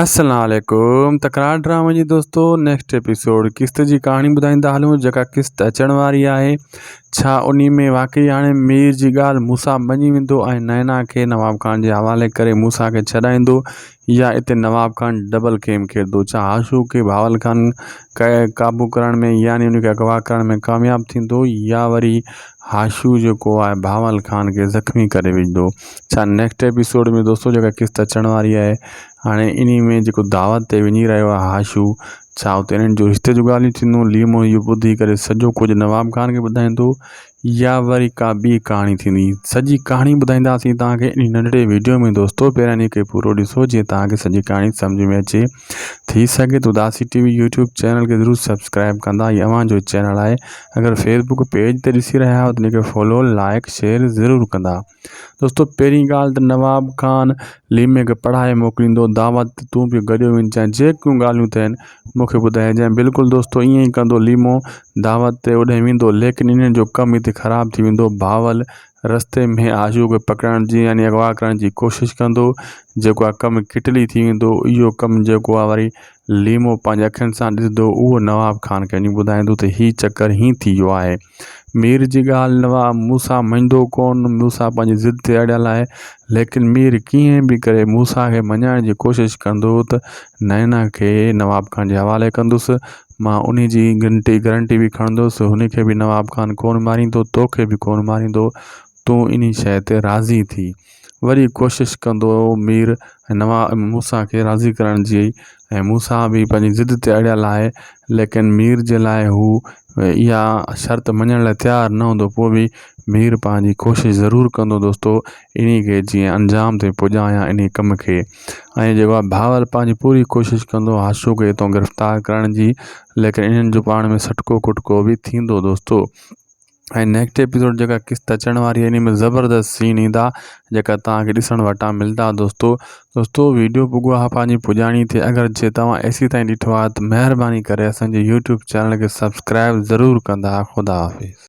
السلام عليڪم تڪرار ڊرامي جي دوستو نيڪسٽ ايپيسوڊ قسط جي ڪهاڻي ٻڌائيندا هلون جيڪا قسط اچڻ واري آهي ڇا انهي ۾ واقعي هاڻي مير جي ڳالهه موسيٰ مڃي ويندو ۽ نينا کي نواب خان جي حوالي ڪري موسيٰ کي ڇڏائيندو يا اتي نواب خان ڊبل گيم کيڏندو ڇا هاشو کي بهاول خان قابو ڪرڻ ۾ يعني ان کي اغوا ڪرڻ ۾ ڪامياب ٿيندو يا وري هاشو جيڪو آهي بهاول خان کي زخمي ڪري وجهندو ڇا نيڪسٽ ايپيسوڊ ۾ دوستو جيڪا قسط اچڻ واري آهي هاڻي انهي ۾ جيڪو دعوت تي وڃي رهيو آهي هاشو ڇا اتي انهن جو رشتي جون ڳالهيون ٿينديون ليمو اهو ٻڌي ڪري سڄو ڪجهه نواب خان کي ٻڌائيندو يا وري ڪا ٻي ڪهاڻي ٿيندي سڄي ڪهاڻي ٻڌائينداسين توهان کي انهي ننڍڙي ويڊيو ۾ دوستو پهريان انهي کي پورو ڏسو جيئن توهان کي سڄي ڪهاڻي سمجهه ۾ اچي ٿي سگهي ته Udasi T V YouTube channel کي ضرور سبسڪرائب ڪندا هي اوهان جو چينل آهي اگر فيسبوڪ پيج تي ڏسي رهيا آهيو ته ان کي فالو لائڪ شيئر ضرور ڪندا دوستو پهرين ڳالهه ته نواب خان ليمي کي پڙهائي موڪليندو دعوت تي تون به گڏيو وڃجانء جيڪيون ڳالهيون ٿين مون کي ٻڌائجانء بلڪل دوستو ائين ئي ڪندو ليمو دعوت تي اوڏانهن ويندو ليڪن انهن جو ڪم هتي خراب ٿي ويندو بهاول رستي ۾ آشو کي پڪڙڻ جي يعني اغوا ڪرڻ جي ڪوشش ڪندو جيڪو آ ڪم ڪٽلي ٿي ويندو اهو ڪم جيڪو آ وري ليمو پنهنجي اکين سان ڏسندو اهو نواب خان کي وڃي ٻڌائيندو ته هي چڪر هين ٿي ويو آهي مير جي ڳالهه نواب موسيٰ مڃندو ڪونه، موسيٰ پنهنجي ضد تي اڙيل آهي، ليڪن مير ڪيئن به ڪري موسيٰ کي مڃائڻ جي ڪوشش ڪندو ته نينا کي نواب خان جي حوالي ڪندس، مان انهي جي گرنٽي گرنٽي به کڻندس، هن کي به نواب خان ڪونه ماريندو، توکي به ڪونه ماريندو، تون انهي شيء تي راضي ٿي. وري ڪوشش ڪندو مير ۽ نواب موسيٰ کي راضي ڪرڻ جي ۽ موسيٰ به پنهنجي ضد تي اڙيل آهي ليڪن مير جي لاء هو اها شرط مڃڻ لاء تيار نه هوندو پوء به مير پنهنجي ڪوشش ضرور ڪندو دوستو انهي کي جيئن انجام تائين پڄايان انهي ڪم کي ۽ جيڪو آهي بهاول پنهنجي پوري ڪوشش ڪندو هاشو کي هتان گرفتار ڪرڻ جي ليڪن انهن جو پاڻ ۾ سٽڪو ڪٽڪو به ٿيندو دوستو ۽ نيڪسٽ ايپيسوڊ جيڪا قسط اچڻ واري آهي ان ۾ زبردست سين ايندا جيڪا توهان کي ڏسڻ وٽان ملدا دوستو دوستو ويڊيو پڳو آهي پنهنجي پڄاڻي تي اگر جي توهان ايسي تائين ڏٺو آهي ته مهرباني ڪري اسان جي يوٽيوب چينل کي سبسڪرائب ضرور ڪندا خدا حافظ.